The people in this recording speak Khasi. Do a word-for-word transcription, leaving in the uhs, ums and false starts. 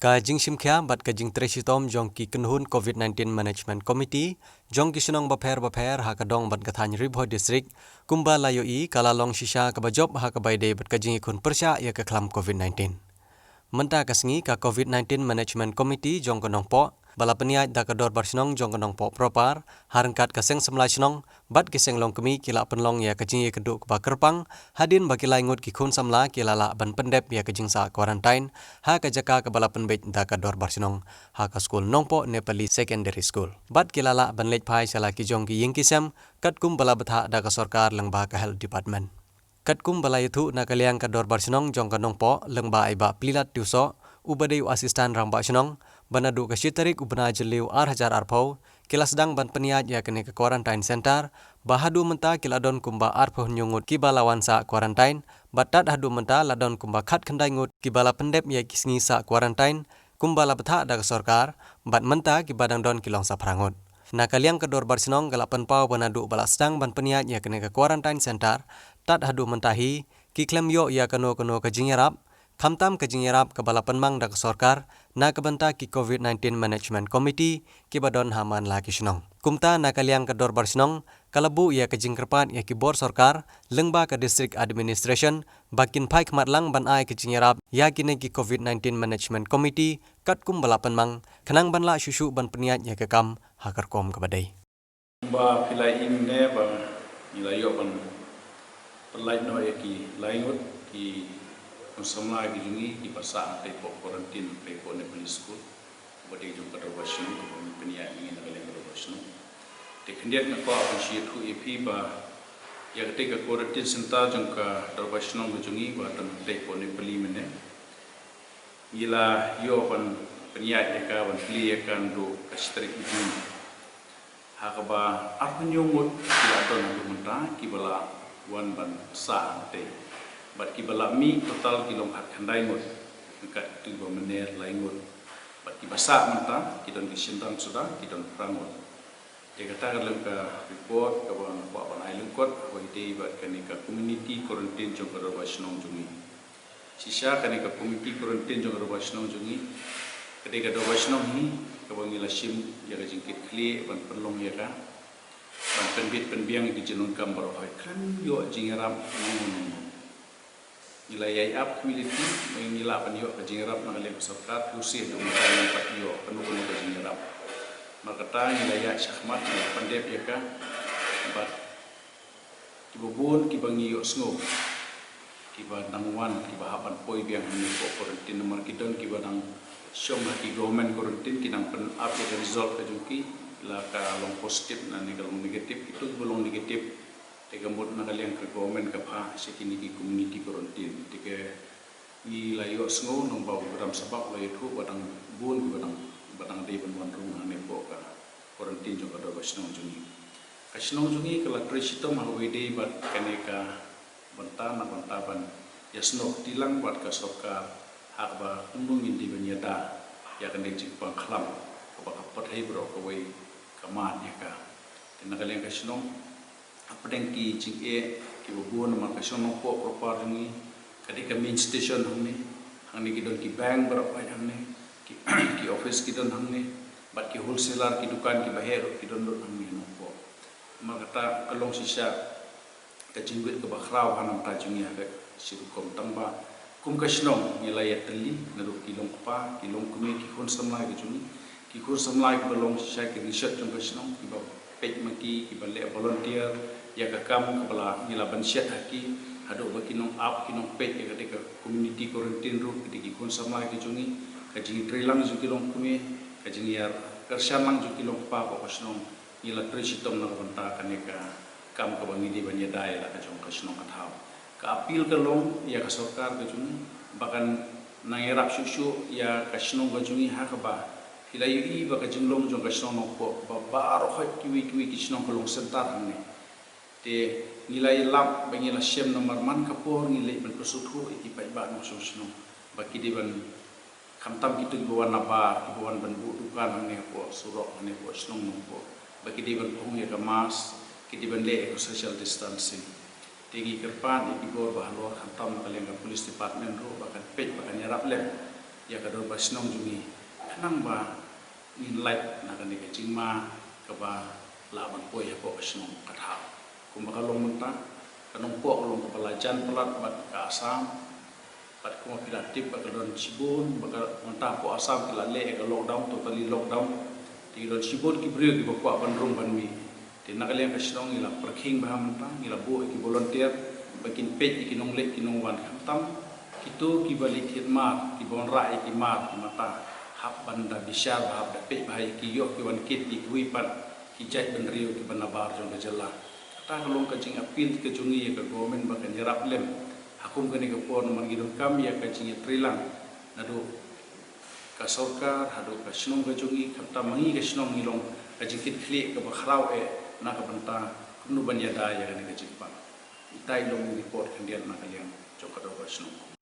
Ka jingshimkhia bad ka jingtrei shitom jong ki kynhun COVID nineteen Management Committee jong ki shnong bapher bapher ha ka dong bad ka thaiñ Ri Bhoi District, kumba la ïohi, ka la long shisha kaba jop ha kaba ïadei bad ka jingïakhun pyrshah ïa ka khlam COVID nineteen. Mynta ka sngi, ka COVID nineteen Management Committee jong ka Nongpoh, ba la pynïaid da ka Dorbar Shnong jong ka Nongpoh Propar, ha ryngkat ka Seng Samla Shnong bad ki Seng Longkmie, ki la pynlong ïa ka jingïakynduh kaba kyrpang, hadien ba ki lai ngut ki khun samla ki la lah ban pyndep ïa ka jingsah quarantine ha ka jaka kaba la pynbeit da ka Dorbar Shnong, ha ka skul Nongpoh Nepali Secondary School. Bad ki la lah ban leit phai sha la ki jong ki ïing ki sem, katkum ba la bthah da ka sorkar lyngba ka Health Department. Katkum ba la ïathuh na ka liang ka Dorbar Shnong jong ka Nongpoh, lyngba i Bah Plilat Tiewsoh, uba dei u Assistant Rangbah Shnong, ba naduh ka shi tarik u bnai Jylliew ar hajar arphew, ki la sdang ban pynïaid ïa kane ka quarantine center, ba haduh mynta ki la don kumba arphew hynñiew ngut kiba la wan sah quarantine, bad tad haduh mynta la don kumba khatkhyndai ngut kiba la pyndep ïa ki sngi sah quarantine, kumba la bthah da ka sorkar, bad mynta kiba dang don ki long sa phra ngut. Na ka liang ka Dorbar Shnong ka la pynpaw ba naduh ba la sdang ban pynïaid ïa kane ka quarantine center, tad haduh mynta hi, ki khlem ïoh ïa kano kano ka jingïarap, khamtam ka jingïarap kaba la pynmang da ka sorkar na ka bynta ki COVID nineteen Management Committee kiba don ha man la ki shnong. Kumta, na ka liang ka Dorbar Shnong ka la buh ïa ka jingkyrpad ïa ki bor sorkar lyngba ka District Administration, ba kin phai khmat lang ban ai ka jingïarap ïa kine ki COVID nineteen Management Committee katkum ba la pynmang, khnang ban lah shuh shuh ban pynïaid ïa ka kam ha ka rukom kaba dei. Ba phi la ïohi ne ba ngi la ïoh ban pynlait noh ïa ki lai ngut ki khun samla ki jong ngi kiba sah hangtei hapoh quarantine hangtei hapoh Nepali School, ba dei jong ka Dorbar Shnong, kaba ngi pynïaid mynne na ka liang ka Dorbar Shnong. Te khyndiat nga kwah ban shu ïathuh ïa phi ba ïa katei ka quarantine center jong ka Dorbar Shnong ka jong ngi ba don hangtei hapoh Nepali mynne, ngi la ïoh ban pynïaid ïa ka, ban plie ïa ka naduh ka shi tarik Jun. Ha kaba arphew hynñiew ngut ki la don haduh mynta kiba la wan ban sah hangtei. Bad kiba la mih total ki long khatkhyndai ngut. Ryngkat kito kiba mynner lai ngut. Bad kiba sah mynta ki don ki shynrang suda, ki don phra ngut. Te kata ka long ka report kaba nga kwah ban ai lyngkot, haba ïadei bad kane ka community quarantine jong ka Dorbar Shnong jong ngi. Shisha kane ka community quarantine jong ka Dorbar Shnong jong ngi, ka dei ka Dorbar Shnong hi kaba ngi la shim ïa ka jingkitkhlieh ban pynlong ïa ka, ban pynbit pynbiang ïa ki jingdonkam baroh hi, khlem ïoh jingïarap nongno nongno. Ngi la ïai ap kmie lynti, ngi lah ban ïoh ka jingïarap na ka liang ka sorkar, khublei shibun, ngi la ïai ap, ïoh kano kano ka jingïarap. Namar kata ngi la ïaid shakhmat, ngi la pyndep ïa ka, bad kiba bun kiba ngi ïohsngew, kiba dang wan, kiba hap ban poi biang hangne hapoh quarantine, namar ki don kiba dang shong ha ki government quarantine, ki dang pyn-ap ïa ka result ka jong ki, la ka long positive ne ka long negative, kito kiba long negative, te ka mut na ka liang ka government ka phah sha kine ki community quarantine. Te ka ngi la ïohsngew, nangba u Gramsabha u la ïathuh ba dang bun kiba dang, ba dang dei ban wan rung hangne hapoh ka quarantine jong ka Dorbar Shnong jong ngi. Ka shnong jong ngi ka la trei shitom ha kaba ïadei bad kane ka bynta, na ka bynta ban ïasnoh kti lang bad ka sorkar ha kaba kumno ngin dei ban ïada ïa kane ka jingpang khlam kaba ka pyrthei baroh kawei ka mad ïa ka. Te na ka liang ka shnong, hapdeng ki jingeh kiba bun, namar ka shnong Nongpoh Propar jong ngi ka dei ka main station hangne. Hangne ki don ki bank baroh hangne, ki, ki office ki don hangne, bad ki wholesaler, ki dukan kiba heh ruh ki don lut hangne ha Nongpoh. Namar kata ka long shisha ka jingwit kaba khraw ha nangta jong ngi ha ka shi rukom, tangba kum ka shnong ngi la ïatylli, naduh ki long kpa, ki long kmie, ki khun samla ka jong ngi, ki khun samla kiba long shisha ki ringshot jong ka shnong, kiba peit ma ki, kiba leh volunteer ïa ka kam kaba la ngi la pynshet ha ki, haduh ba ki nang ap, ki nang peit ïa katei ka community quarantine ruh, ki dei ki khun samla ki jong ngi. Ka jingïatreilang jong ki long kmie, ka jingïakyrshan lang jong ki long kpa hapoh ka shnong, ngi la trei shitom na ka bynta kane ka kam kaba ngi dei ban ïada ïa la ka jong ka shnong ka thaw. Ka appeal ka long ïa ka sorkar ka jong ngi ba kan nang ïarap shuh shuh ïa ka shnong ka jong ngi, ha kaba phi la ïohi ba ka jinglong jong ka shnong Nongpoh ba baroh kiwei kiwei ki shnong ka long center hangne. Te ngi la ïalap ba ngi la shem namar man ka por ngi leit ban pynsngewthuh ïa ki paidbah nongshong shnong ba ki dei ban, khamtam kito kiba wan na bar, kiba wan ban buh dukan hangne hapoh surok, hangne hapoh shnong Nongpoh, ba ki dei ban phong ïa ka mask, ki dei ban leh ïa ka social distancing. Te ngi kyrpad ïa ki bor ba halor, khamtam na ka liang ka police department ruh ba kan peit, ba kan ïarap lem. ïa ka dorbar shnong jong ngi, khnang ba ngin lait na kane ka jingma kaba lah ban poi hapoh ka shnong ka thaw. Kumba ka long mynta, ka Nongpoh ka long kaba la jan palat bad ka Assam, bad kumba phi la tip ba ka don shibun, ba ka mynta hapoh Assam ki la leh ïa ka lockdown, totally lockdown. Te ki don shibun ki briew kiba kwah ban rung ban mih. Te na ka liang ka shnong ngi la pyrkhing bha mynta, ngi la buh ïa ki volunteer ba kin peit ïa ki nongleit ki nongwan, khamtam kito kiba leit thied mar, kiba wanrah ïa ki mar, ki mata, hap ban da bishar bha, hap da peit bha ïa ki, ïoh ki wan kit ïa kiwei pat ki jaitbynriew kiba nabar jong ka jylla. Kata ka long ka jingappeal ka jong ngi ïa ka government ba kan ïarap lem ha kum kane ka por, namar ngi donkam ïa ka jingïatreilang naduh ka sorkar haduh ka shnong ka jong ngi, khamtam ma ngi ka shnong ngi long ka jingkitkhlieh kaba khraw eh na ka bynta kumno ban ïada ïa kane ka jingpang. Ita i long i report khyndiat na ka liang jong ka dorbar shnong.